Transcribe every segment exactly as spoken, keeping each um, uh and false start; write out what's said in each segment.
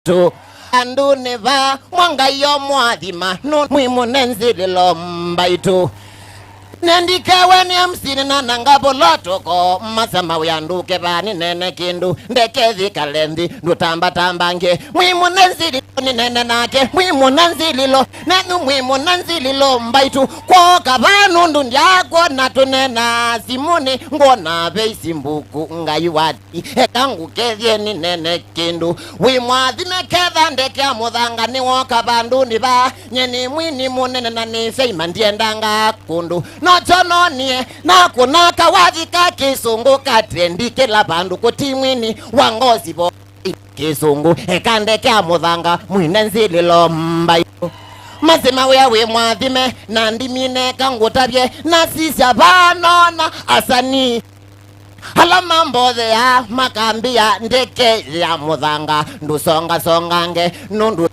mbaitũ. Andũnĩ va, mwa Ngai o mwathima, nũndũ mwĩ mũne nzĩlĩlo mbaitũ. Nendikewe nĩ M C nĩnananga volotoko, masema wĩa ndũke vaa nĩnene kĩndũ, ndeke thĩkale nthĩ, ndũtambatambange. Mwĩ mũne nzĩlĩlo nĩnene nake, mwĩ mũne nzĩlĩlo, nenyu mwĩ mũne nzĩlĩlo mbaitũ. Kwoka vaa nũndũ ndyakwona tũnena simũnĩ, ngwona Facebook Ngai wa Eka ngũkethye nĩnene kĩndũ. Wĩ mwathime ketha ndeke ya mũthanga nĩwoka vandũnĩ vaa. Nye nĩ mwini mũnene na nĩ syaima ndyendangaa kũndũ. Nokyo nonie nakũna kawathi ka kĩsũngũ ka trendi kĩla vandũ kũti mwini wa ngosi vo kĩsũngũ. Eka ndeke ya mũthanga mwine nzĩlĩlo mbaitũ. Masima wĩa wĩ mwathime na ndimine eka ngũtavye na sisya vaa nona asanii. Ala mambotheaa makambĩa ndeke ya mũthanga ndũsongasongange nũndũ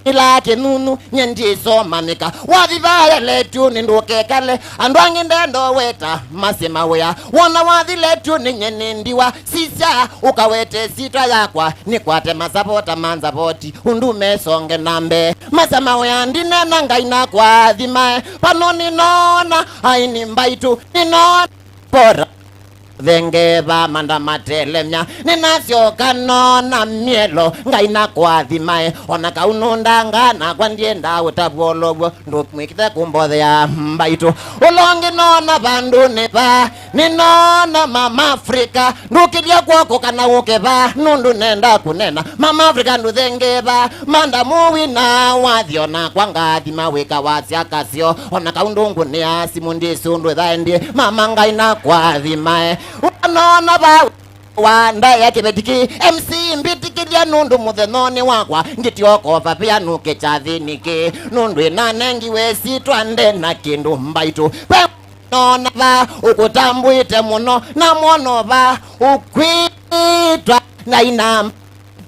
ĩlaa kĩnunu nye ndyĩsomanĩka. Wathi vaa letyũnĩ ndũkekale, andũ angĩ ndenda ũweta masĩ mawĩa. Wona wathi letyũnĩ nye nĩ ndiwa, sisya ũkawete ĩsyĩtwa yakwa, nĩkwate masavota ma nzavoti ũndũ mesonge na mbee. Masya mawĩa ndinena Ngai na kũathimae, pano nĩnoona aini mbaitũ, nĩnoona Pora. Thengeva manda matelemya, nĩnasyoka nona myelo, Ngai nakũathimae, ona kau nũndangaa, nakwa ndienda ũtavwolow'o, ndũmwĩkĩte kũmbothea mbaitũ. Ũla ũngĩ nona vandũnĩ vaa, nĩnona Mama Africa, ndũkĩlya kwoko kana ũke vaa, nũndũ nenda kũnena. Mama Africa ndũthengeva, manda mũwi na wathi, ona kwa ngathima wĩka wasya kasyo, ona kau ndũngũnĩa simũ ndĩsĩ ũndũ ĩthaendie, mama Ngai nakũathimae. Ũtanona vau wa ndaĩa kĩveti kĩ, M C mbĩtĩkĩlya nũndũ mũthenonĩ wakwa, ngĩtyoka vavĩa nũke kyathĩnĩ kĩ, nũndũ ĩnanengiwe ĩsyĩtwa nde na kĩndũ mbaitũ. Ve nona va ũkũtambũĩte mũno, na mwono va ũkwĩtwa na ina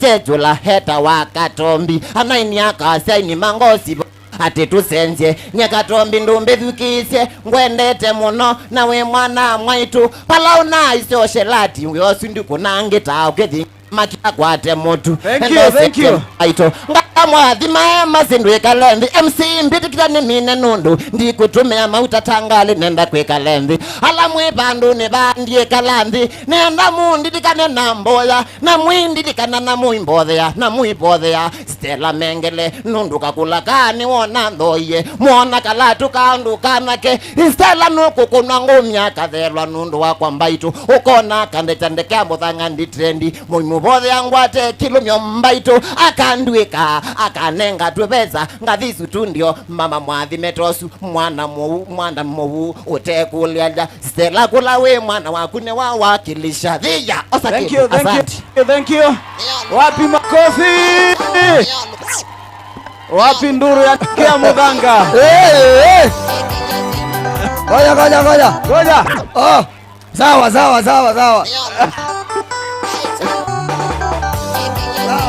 Jejula heta wa Katombi, anaini akasya ini mangosi vo, atĩ tũsenzye. Nye Katombi ndũmbĩthukĩĩsye, ngwendete mũno, na wĩ mwana mwaitũ. Pala ũnaaisye ũshelati, wĩ osu ndikũnangĩtaa ũkĩthi makiakwate mũtu. Thank you, thank you. Mbaitũ. Ngata mwathima e masi ndwĩkale nthĩ. M C mbĩtĩkĩla nĩ mine nũndũ ndikũtũmĩa mauta ta ngalĩ nenda kwĩkale nthĩ. Ala mwĩ vandũnĩ va ndiĩkala nthĩ, nenda mũndilikane na mboya. Na mwindilikana na mũimbothea, na mũimbothea. Stella Mengele, nũndũ kakũla kaa nĩwona nthoie. Mwona kalatũ ka ũndũ kanake. Stella nũkũkũnwa ngũmya akathelwa nũndũ wakwa mbaitũ. Ũkona kandeta ndeke ya mũthanga ndi trendi. Mũimũvothea ngwate kĩlũmyo mbaitũ. Akanduĩka, akanenga tũvesa. Ngathi studio, mama mwathime tosu. Mwana mũu, mwana mũu, ũtekũlĩalya. Stella kũla wĩ mwana waku nĩwawakilisha. Thia, osa kĩndũ. Thank you, thank you, asante. Thank you, thank you. Wapi makofi? Wapi nduru ya ndeke ya mũthanga? Hey, hey. Ngoja, ngoja, ngoja. Ngoja. Oh, sawa, sawa, sawa, sawa.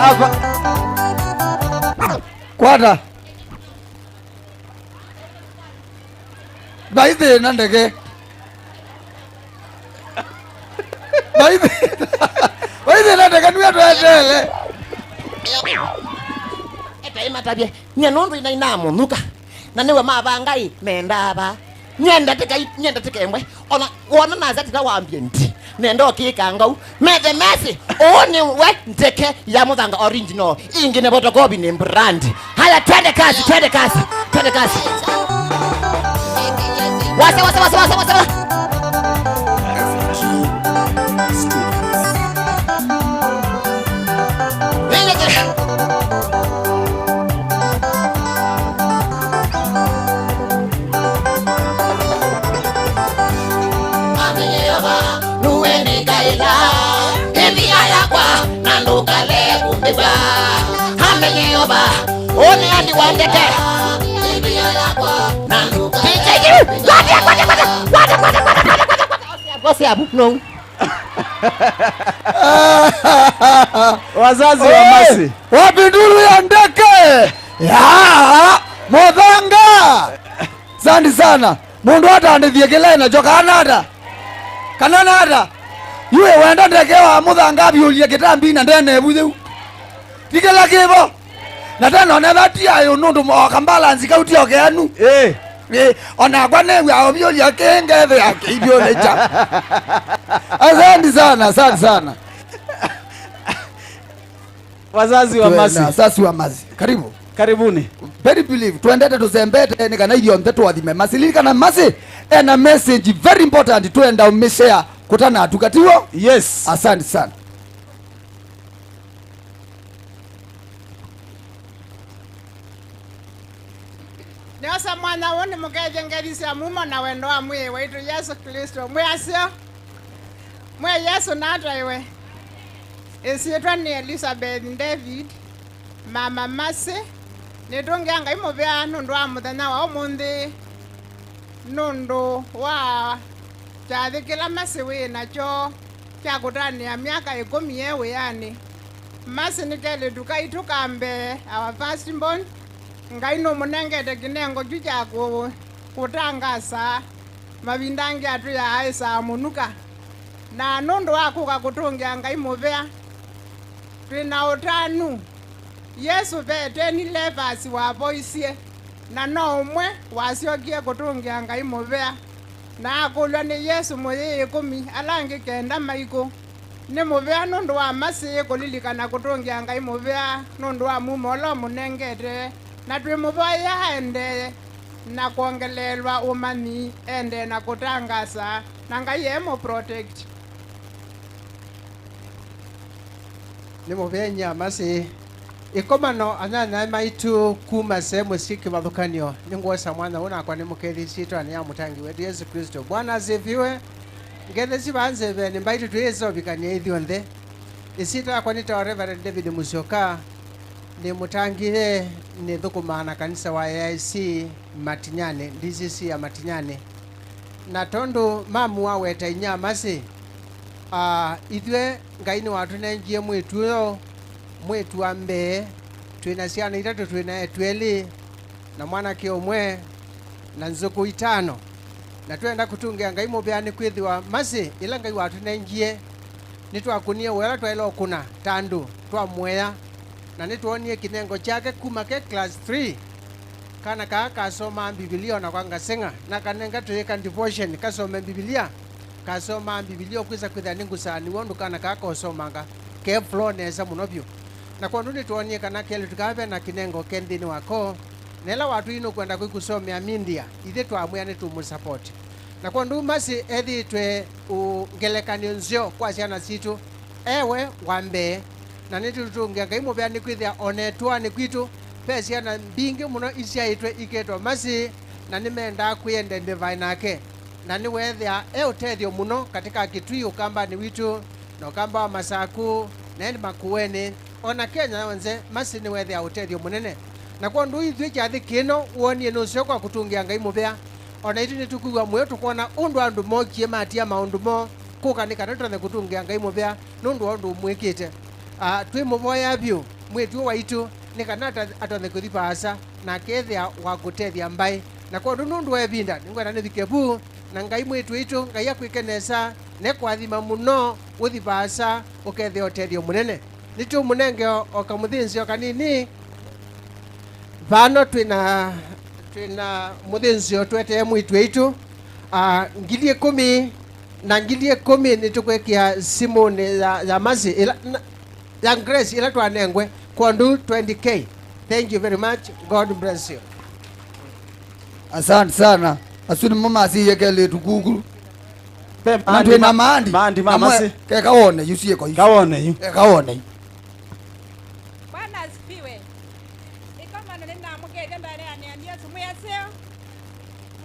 Hapa. Kwata. Vai thĩna ndeke. Vai thĩ-, vai thĩna ndeke nĩwe tweteele. Etaĩ matavye, nye nũndũ ina inamũnuka. Na nĩwe mavanga ĩ, mendaa va. Nye ndatĩka i-, nye ndatĩka ĩmwe. Ona wona nasa tila wambie ndi. Nenda ũkĩka ngau. Methe mesi. Ũũ nĩ we ndeke ya mũthanga original. Ingĩ nĩ photocopy nĩ brand. Haya, twende kazi, twende kazi, twende kazi. Wasa, wasa, wasa, wasa, wasa. Amenye Yeova, nũwe nĩkaĩla ĩvia yakwa, na ndũkale kũmbĩvya. Amenye Yeova, ũneani wa ndeke. Ĩvia yakwa, na ndũkale kũmbĩvya. Kwata, kwata, kwata, kwata, kwata, kwata. Ose avu, ose avu, no. Wazazi wa Hey, Mercy. Wapi nduru ya ndeke? Ya, mũthanga. Asante sana. Mũndũ atandĩthie kĩla nakyo kana ata? Kana nata? Yu wenda ndeke wa mũthanga avyũlie kĩtambi na ndene evu yĩu. Ti kĩla kĩvo. Na tena onetha ti ayũ nũndũ moka balance kau ti okeanu. Eh. Eh, onakwa nĩw'a ovyũlya kĩngethĩa kĩivyũlĩkya. Asante sana, asante sana. Wazazi wa Mercy. Wazazi wa Mercy. Karibu. Karibuni. Very believe. Twendete tũsembete nĩ kana ithyonthe twathime Mercy. Lilikana Mercy ena message very important twenda ũmĩshare kũtana atukatiwo. Yes. Asante sana. Nĩosa mwanya ũũ nĩmũkethye ngethi sya mumo na wendo wa Mwĩai waitũ Yesũ Klĩsto. Mwĩ aseo? Mwĩai Yesũ nataĩwe. Ĩsyĩtwa nĩ Elizabeth David, Mama Mercy. Nĩtũngĩa Ngai mũvea nũndũ wa mũthenya wa ũmũnthĩ, nũndũ wa kyathĩ kĩla Mercy wĩ nakyo kya kũtanĩa myaka ĩkũmi e wĩanĩ. Mercy nĩ kelĩtu kaitũ ka mbee, our first born. Ngai nũmũnengete kĩnengo kyu kya kũ-, kũtangaasa. Mavinda angĩ atwĩaa aĩsaa mũnuka. Na nũndũ wa kũka kũtũngĩa Ngai mũvea, twĩ na ũtanu. Yesũ ve teni Levasi wavoisye, na no ũmwe wasyokie kũtũngĩa Ngai mũvea. Na akũlw'a nĩ Yesũ mũyĩ ĩkũmi ala angĩ kenda maikũ. Nĩ mũvea nũndũ wa Mercy kũlilikana kũtũngĩa Ngai mũvea nũndũ wa mumo ũla ũmũnengete, na twĩmũvoyea aendee na kwongeleelwa ũmanyi, endee na kũtangaasa, na Ngai e mũ protect. Nĩ mũvea inyia Mercy. Ĩkomano anyanyae maitũ kuma se mũsyĩ kĩvathũkany'o, nĩngwosa mwanya ũũ nakwa nĩmũkethye ĩsyĩtwanĩ ya Mũtangĩĩi wetu Yesũ Klĩsto. Bwana asifiwe. Ngethesyĩ vaa nzeveni mbaitũ twĩĩse ũvikany'a ithyonthe. Ĩsyĩtwa yakwa nĩtawa Reverend David Mũsyoka. Nĩ mũtangĩĩe, nĩthũkũmaa na kanisa wa A I C Matinyani, D C C ya Matinyani. Na tondũ mamu waweta inyia Mercy, aa, ithyĩ Ngai nĩwatũnengie mwĩĩtu ũyo, mwĩĩtu wa mbee, twĩ na syana itatũ, twĩ na eĩtu elĩ, na mwanake ũmwe, na nzũkũ itano. Na twenda kũtũngĩa Ngai mũvea nĩkwĩthĩwa Mercy ĩla Ngai watũnengie, nĩtwakũnie wĩa ũla twaĩle ũkũna ta andũ, twamũea. Na nĩtwoonie kĩnengo kyake kuma ke class three. Kana kaa kasomaa Mbivilia o na kwa ngaseng'a, nakanenga tũyĩka devotion, kasome Mbivilia. Kasomaa Mbivilia, ũkwĩsa kwĩthĩa nĩngũsaanĩw'a ũndũ kana kaa kosomanga, ke flow nesa mũno vyũ. Na kwondũ nĩtwoonie kana kelĩtu kaa ve na kĩnengo ke nthĩnĩ wako, na ĩla watwĩie nũkwenda kũikũsomea media, ithyĩ twamwĩa nĩtũmũsupport. Na kwondũ Mercy ethĩĩtwe ũ-, ngelekany'o nzeo kwa syana sitũ, e we wa mbee, na nĩtũtũngĩa Ngai mũvea nĩkwĩthĩa o na ĩtũanĩ kwitũ ve syana mbingĩ mũno isyaĩtwe iketwa Mercy, na nĩmendaa kwĩ-identify nake, na nĩweethĩa e ũtethyo mũno katĩka Kitui ũkambanĩ witũ, na ũkamba wa Masaku, na ĩndĩ Makueni, o na Kenya yonthe, Mercy nĩweethĩaa ũtethyo mũnene. Na kwondũ ithyĩ kyathĩ kĩno woonie nũseo kwa kũtũngĩa Ngai mũvea, o naitũ nĩtũkwĩw'a mũyo tũkwona ũndũ andũ mookie matia maũndũ moo kũka nĩ kana tũtonya kũtũngĩa Ngai mũvea nũndũ wa ũndũ ũmwĩkĩte. Ah, twĩmũvoyea vyũ mwĩĩtu ũũ waitũ nĩ kana ata-, atonya kũthi vaasa na akethĩa wa kũtethya mbaĩ. Na kwondũ nũndũ wa ĩvinda, nĩngwenda nĩvike vu, na Ngai mwĩĩtu witũ, Ngai akwĩke nesa, nekũathima mũno, ũthi vaasa, ũkethĩa ũtethyo mũnene. Nĩtũmũnenge o, o kamũthĩnzĩo kanini. Vano twĩna, twĩna mũthĩnzĩo twetee mwĩĩtu witũ, ah, ngili ĩkũmi, na ngili ĩkũmi nĩtũkwĩkĩa simũnĩ ya, ya Mercy, ĩla, na, ya Grace, ĩla twanengwe, kwondũ twenty K. Thank you very much. God bless you. Asante sana. Asu nĩmo masiie kelĩtu kuku. Ve na maandi twĩ na ma-, maandi. Maandi ma Mercy. Keka wone yu syĩko isu. Kawone yu. Keka wone yu. Bwana asifiwe. Ĩkomano nĩnamũkethya ndaleanĩa Yesũ mwĩ aseo.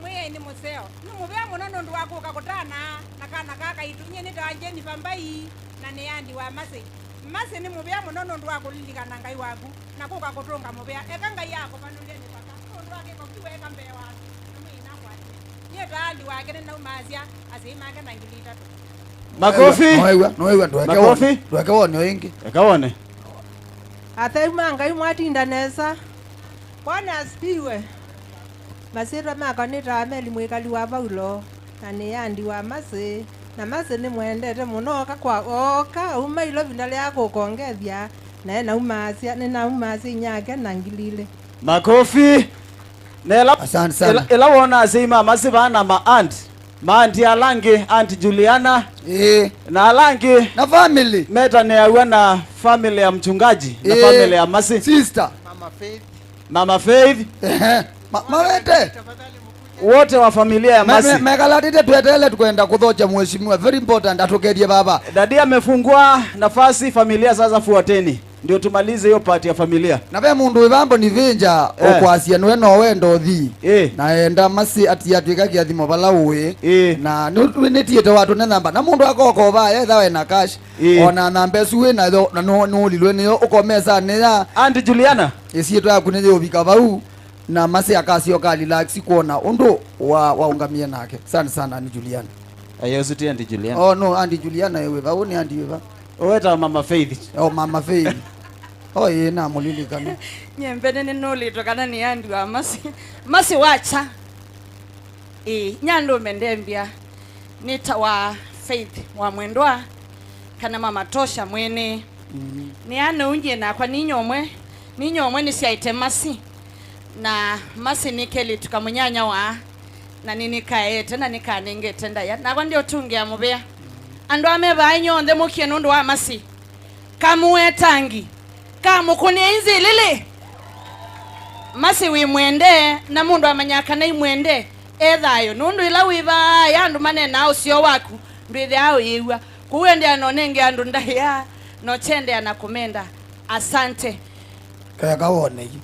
Mwĩai nĩ mũseo. Nĩ mũvea mũno nũndũ wa kũka kũtana na kana ka kaitũ. Nyie nĩtawa Jennifer Mbai na nĩ andi wa Mercy. Mercy nĩ mũvea mũno nũndũ wa kũlilikana Ngai waku na kũka kũtũnga mũvea. Eka Ngai akũvalũlye mĩvaka nũndũ wa kĩko kĩu weeka mbee wa andũ na mwĩĩna kwake. Nyie ta andi wake nĩnaumaasya asyai make na ngili itatũ. Makofi. Nowew'a, nowew'a, ndweke Makofi. Wone, ndweke wone o ĩngĩ. Eka wone. Atheu ma Ngai mwatinda nesa. Bwana asifiwe. Masyĩtwa makwa nĩtawa Meli mwĩkali wa Vaulo, na nĩ andi wa Mercy, na Mercy nĩmwendete mũno, oka kwa, oka auma ilo ĩvinda lya kũkongethya, Naye naumaasya, nĩnaumaasya inyake na ngili ilĩ. Makofi. Na ĩla, asante sana, ĩla, ĩla wona asyai ma Masi vaa na ma aunt, ma aunt ala angĩ, Aunt Juliana, ĩĩ, na ala angĩ na family, metanĩaw'a na family ya mchungaji na, ĩĩ, family ya Masi. Sister. Mama Faith. Ehe. Ma-, mawete. Wote wa familia ya Masi. Me-, me-, mekalatĩte tweteele, tukwenda kũthokya mheshimiwa. Very important, atũkethye baba. Dadi amefungua nafasi, familia sasa fuateni. Ndio tumalize hiyo part ya familia. Na ve mũndũ wĩ vambo ni vinja, eh, ũkwasya nĩwe no wenda ũthi. Eh. Na enda Masi ati atwĩka kĩathimo vala ũĩ. Eh. Na nĩ, nĩtiĩte watũne namba. Na mũndũ akokova, etha we na cash. Ĩĩ. Ona namba ĩsu wĩ nayo, na nũ-, nũũlilwe nĩyo, ũkomesanĩa. Aunt Juliana. Ĩsyĩtwa yaku nĩyĩũvika vau, na Masi akasyoka relax kwona ũndũ wa, waũngamie nake. Asante sana, Aunt Juliana. Ayo, ũsu ti Aunt Juliana. Oh, no, Aunt Juliana ĩ wĩva? Ũũ nĩ Aunt wĩva? Ũweta Mama Faith. Oh, Mama Faith. Oh, ĩĩ, namũlilikana. Nyie mbene nĩnũlĩtwe kana nĩ Aunt wa Masi. Masi wacha. Ĩĩ, nyandũme ndembya. Nĩtawa Faith wa Mwendwa, kana Mama Tosha mwene. Mm. Nĩanaungie nakwa ninyomwe, ninyomwe nĩsyaĩte Masi, na Masi nĩ kelĩtu kamũnyanya waa, na nĩnĩkaete na nĩkanengete ndaĩa. Nakwa ndyotungĩa mũvea. Andũ aa me vaa inyonthe mũkie nũndũ wa Masi. Kamũetangi, kamũkũnĩei nzĩlĩlĩ. Masi wĩ mwende, na mũndũ amanyaa kana imwende, e thayũ. Nũndũ ĩla wĩ vaa, ya andũ maneenaa ũseo waku, ndwĩthĩaa ũyĩw'a. Kwoou endeea na ũnenge andũ ndaĩa, na ũkyendea na kũmenda. Asante. Keka wone yu.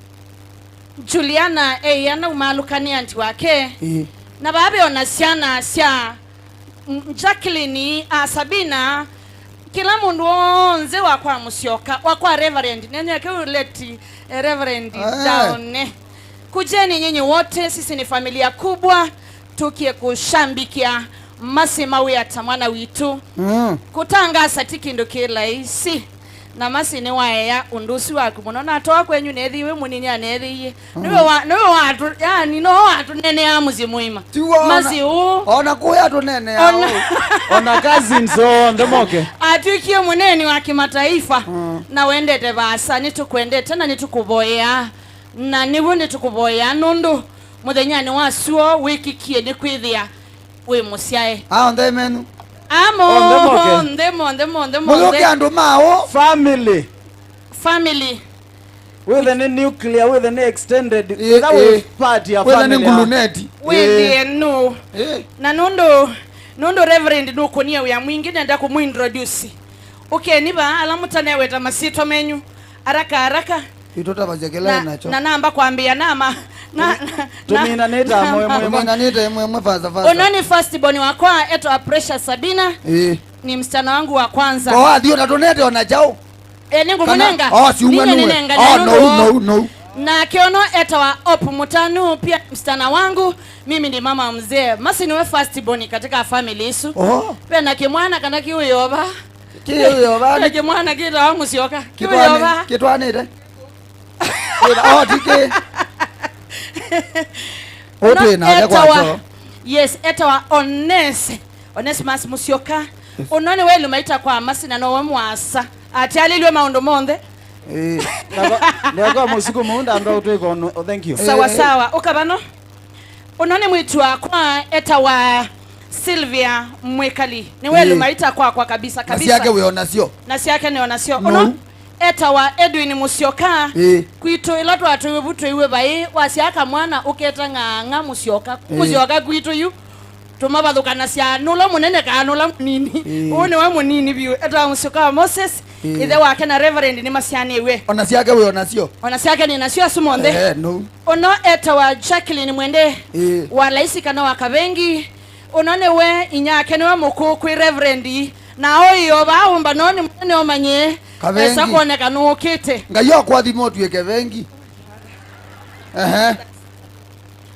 Juliana eĩa na umaalũka nĩ anti wake. Ĩĩ. Na vaa ve o na syana sya M-, Jacqueline, a, Sabina, kĩla mũndũ w'onthe wa kwa Mũsyoka, wa kwa Reverend, nenye kĩu late, eh, Reverend, eh, Daone. Kujeni nyinyi wote, sisi ni familia kubwa, tukie kushambikia Masi Mawĩa ta mwana witũ. Mm. Kũtangaasa ti kĩndũ kĩ laisi. Na Masi nĩwaea ũndũ ũsu waku mũno. Natoa kwenyu neethĩiwe mũnini aneethĩie. Mm. Nĩwe wa, nĩwe watu, yani, no watũneeneaa mũsyĩ mũima. Ti wona, Masi ũũ. Ona kũya tũneeneaa ona ũũ. Ona cousins onthe moke. Atwĩkie mũneeni wa kĩmataifa. Mm. Na wendete vaasa, nĩtũkwendete na nĩtũkũvoyeaa. Na nĩw'o nĩtũkũvoyeaa nũndũ mũthenyanĩ wa syũa wĩkĩkie nĩ kwĩthĩa wĩ mũsyae. Aa onthe menyu. Amo, onthe moke. Onthe, monthe, monthe, monthe. Mũyũke andũ maũ? Family. Family. Wĩthe nĩ nuclear, wĩthe nĩ extended. Ĩ, wĩtha wĩ, ĩ, part ya wĩthe nĩ family ya nguluneti. Wĩthĩe nũ. Ĩ. Na nũndũ, nũndũ Reverend nũkũnie wĩa mwingĩ, nenda kũmũintroduce. Ũkeni vaa, ala mũtaneweta masyĩtwa menyu. Haraka, haraka. Itũtavasya kĩla na, nakyo. Na namba kwambĩa nama. Na, tũmi-, na, tũminanĩte na, amwe, na, mwe, mwe. Tũminanĩte ĩmwe ĩmwe fasa, fasa. Ũno nĩ first born wakwa, etwa Precious Sabina. Ĩĩ. Ni msichana wangu wa kwanza. Ko athi ona tũnete ona kyaũ? Eh, nĩngũmũnenga. Kana, oh, si umwe nĩnye nũwe. Nĩnenga. Oh, na no, nũndũ no, no. Nake ũno etawa Hope Mũtanu, pia msichana wangu. Mimi ni mama mzee. Masi niwe first born katika family isu. Oh. Pena kĩmwana kana kĩũyova. Kĩũyova. Pena kĩmwana kĩtawa Mũsyoka. Kĩũyova. Kĩtwanĩte. Kĩta-, oh, tikĩ. Ũtwĩ nake kwa etawa, kyo. Yes, etawa Onese. Onesimus Mũsyoka. Yes. Ũno nĩ welu maita kwa Masi na nowe mwasa. Atyalilwe maũndũ monthe. Eh. Ndakwa, ndakwa mũsuku mũu ndamba ũtwĩka ũnũ. Oh, thank you. Sawa, eh, sawa. Ũka vano. Ũno nĩ mwĩtu wakwa etawa Sylvia Mwĩkali. Nĩ welu, ĩĩ, maita kwakwa kabisa, na kabisa. Syake wĩ onasyo. Na syake nĩ onasyo. No. Ũno etawa Edwin Mũsyoka. Ĩĩ. Kwitũ ĩla twatũiwe vu twĩiwe vai, wasyaa kamwana ũketa ng'ang'a Mũsyoka. Ĩĩ. Mũsyoka kwitũ yu. Tũmavathũkanasya nũla mũnene kana nũla mũnini. Ĩĩ. Ũũ nĩwe mũnini vyũ. Etawa Mũsyoka wa Moses. Ĩĩ. Ĩthe wake na Reverend nĩmasyaanĩw'e. Ona syake wĩ onasyo. Ona syake nĩ nasyo asu monthe. Eh, no. Ũno etawa Jacqueline Mwende, ĩĩ, wa Laisi kana wa Kavengi. Ũno nĩwe inyake nĩwe mũkũũ kwĩ Reverend. Na oĩ o vaa ũmbanonĩ mũnene ũmanyĩe. Kavengi. Esa kwoneka nũũkĩte. Ngai akwathima ũtw'ĩke vengi. Ehe.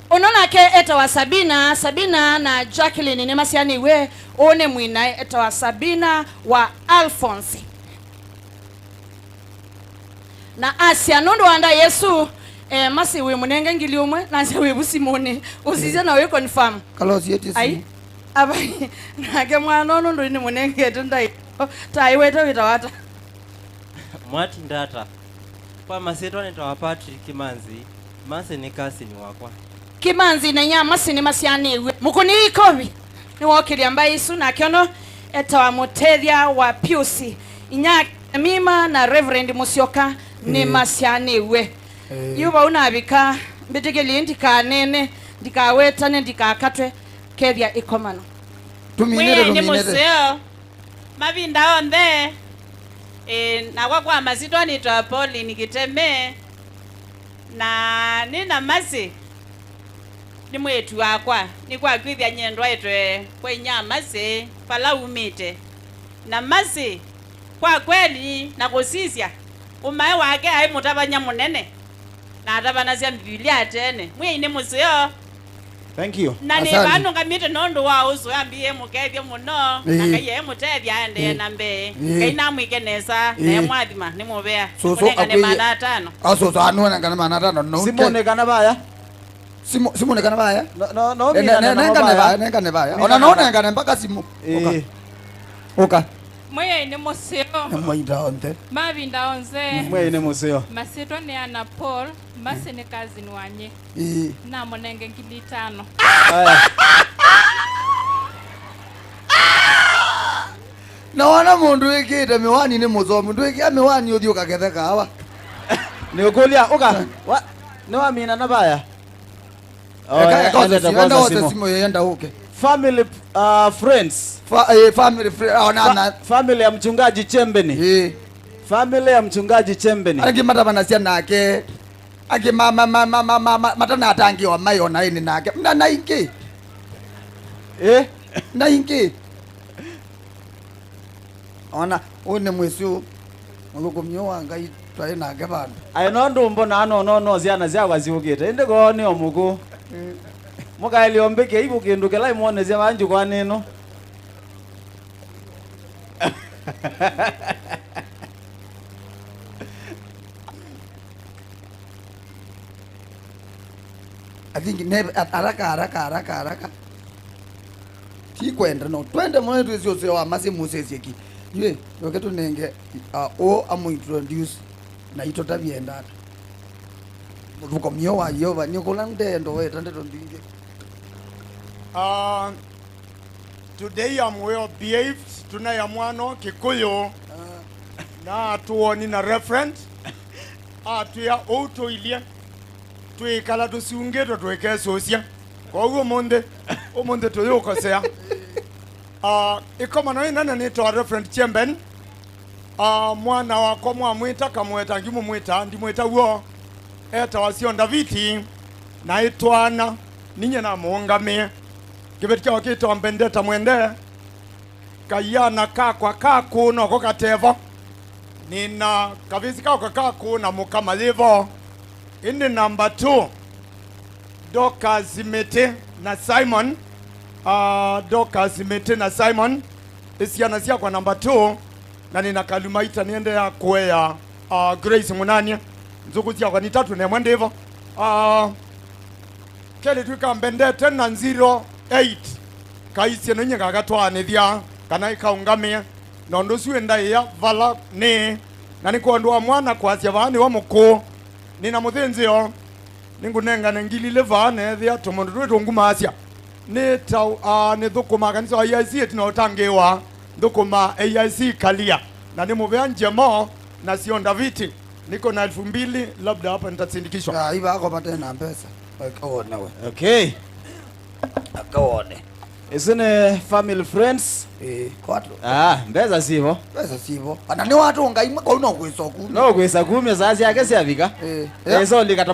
Ũno nake etawa Sabina. Sabina na Jacqueline nĩmasyaanĩw'e. Ũũ nĩ mwĩnae etawa Sabina wa Alphonse. Na asya, nũndũ wa nda Yesũ, eh, Masi wĩ mũnenge ngili ũmwe, nasya wĩ vu simũnĩ, ũsisya na wĩ confirm. Kalosie ti simu. Ai, avai, nake mwana ũũ nũndũ nĩmũnengete ndaĩa, taĩwete wĩtawa ata? Mwatinda ata? Kwa masyĩtwa nĩtawa Patrick Kimanzi. Mercy nĩ cousin wakwa. Kimanzi na inyia Mercy nĩmasyaanĩw'e. Mũkũnĩei ikovi. Nĩwookĩlya mbaĩ isu, nake ũno etawa mũtethya wa Pius. Inyia Mima na Reverend Musyoka nĩmasyaanĩw'e. Yu vau navika, mbĩtĩkĩlye ndikaneene, ndikawetane, ndikakatwe, kethya ĩkomano. Tũminĩte, Mwĩai nĩ tũminĩte. Mũseo mavinda onthe. Ĩ, nakwa kwa masyĩtwa nĩtawa Pauline Kiteme, na nĩ na Mercy nĩ mwĩĩtu wakwa. Nĩkwakwĩthya nyie ndwaĩtwe kwa inyia Mercy vala umĩte. Na Mercy, kwa kweli na kũsisya, ũmae wake aĩ mũtavany'a mũnene, na atavanasya Mbivilia tene. Mwĩai nĩ mũseo. Thank you. Na nĩ Asante. Vanũngamĩte nũndũ wa ũsũĩa mbie mũkethye mũno, na Ĩĩ. Ngai emũtethya aendee Ĩĩ. Na mbee. Ĩĩ. Ngai namwĩke nesa, na Ĩĩ. Emwathima, nĩ mũvea. Soso Mũnengane akwĩie- maana atano. Asoso anũnengane maana atano. No, simũnĩ kana vaya. Simũ, simũ nĩ kana vaya? No, no, no, mina nengane vaya, nengane vaya. Ona no nengane mpaka simũ. Ũka. Ũka. Mwĩai nĩ mũseo. Nĩ maita onthe. Mavinda onthe. Mwĩai nĩ mũseo. Masyĩtwa nĩ Anna Paul, Mercy nĩ cousin wanye. Ĩĩ. Namũnenge ngili itano. Aya. Na wona mũndũ wĩkĩĩte mĩwani nĩ mũsomi, ndwĩkĩa mĩwani ũthiĩ ũkakethe kaawa. Nĩũkũlya, ũka. Wa, nĩwamina na vaya? Oh, eka, eka, enda, enda, enda kwanza wote simu. Simu yenda ũke. Family, uh, friends. Fa, eh, family friend, oh, na, Fa, na. Family ya mchungaji Chembeni. Eh. Family ya mchungaji Chembeni. Angĩ matavanasya nake. Angĩ ma, ma, ma, matanatangĩwa mai ona ĩnĩ nake. Na, na ingĩ. Eh? Na ingĩ. Ona, ũyũ nĩ mwĩsĩ ũũ, mũthũkũmi ũũ wa Ngai twaĩ nake vandũ. Aĩ no ndũmbonaa no, no, no syana syakwa syũkĩte, ĩndĩ koo nĩ o mũkũũ. Mũkaĩlyo mbĩke ivũ kĩndũ kĩla ĩmwonesya vaa njũkwanĩ ĩno. I think ne, haraka, haraka, haraka, haraka. Ti kwenda, no. Twende mũno twĩsĩ ũseo wa Mercy mũsĩsye ki. Yue, yoke tũnenge, uh, o amũ introduce na itũtavye enda ata. Mũthũkũmio wa Yehova, nĩ kũla ndendo weta ndeto mbingĩ. Ah, today I'm well behaved, tunaĩa mwano Kikuyu. Na tuoni na referent. Atwĩa ũu tũilye. Twĩkala tũsiungĩtwe tũikesũsya. Kwoou ũmũnthĩ, ũmũnthĩ tũyũkosea. Ah, ĩkomano ĩnene nĩtawa Reverend Chemben. Ah, mwana wakwa mwamwĩta Kamweta, ndiũmũmwĩta, ndimwĩta w'o. Etawa Sio Ndaviti, na ĩtwaana, ninyie namũũngamĩe. Kĩveti kyakwa kĩtawa Mbendeta Mwende. Kayana kakwa ka kũũ noko katevo. Nĩna kavĩsĩ kakwa ka kũũ na mũkama yĩvo. Ĩndĩ namba two, Dorcas Mĩtĩ na Simon. Ah, Dorcas Mĩtĩ na Simon. Ĩ syana syakwa namba two. Na nĩna kalumaita nĩendeea kũea, ah, Grace Mũnanie. Nzũkũ syakwa nĩ tatũ na ĩmwe ndĩvo. Ah, Kelĩ twĩkambendete na zero eight. Kaisye no nyie ngakatwaanĩthya kana ĩkaũngamĩe. Na ũndũ ũsu ĩndaĩa vala nĩ. Na nĩ kwondũ wa mwana kwasya vaa nĩwe mũkũũ. Nĩna mũthĩnzĩo. Nĩngũnengane ngili ilĩ vaa neethĩa tũmũndũ twĩ tũngumaasya. Nĩ ta, ah, nĩthũkũmaa kanisa wa A I C ĩtina ũtangĩĩwa. Nthũkũmaa A I C Kalia. Na nĩ mũvea Njemo na Sio Ndaviti. Niko na elfu mbili, labda hapa nitasindikishwa. Ah, iva ako vate na mbesa. Eka wone we. Okay. Eka wone. Isu nĩ family friends. Eh, kwatu. Ah, mbesa sivo. Mbesa sivo. Ana nĩ watu ngai mwe kwa una kwisa ku. No kwisa kumya saa syake syavika. Eh. Esa ulika ta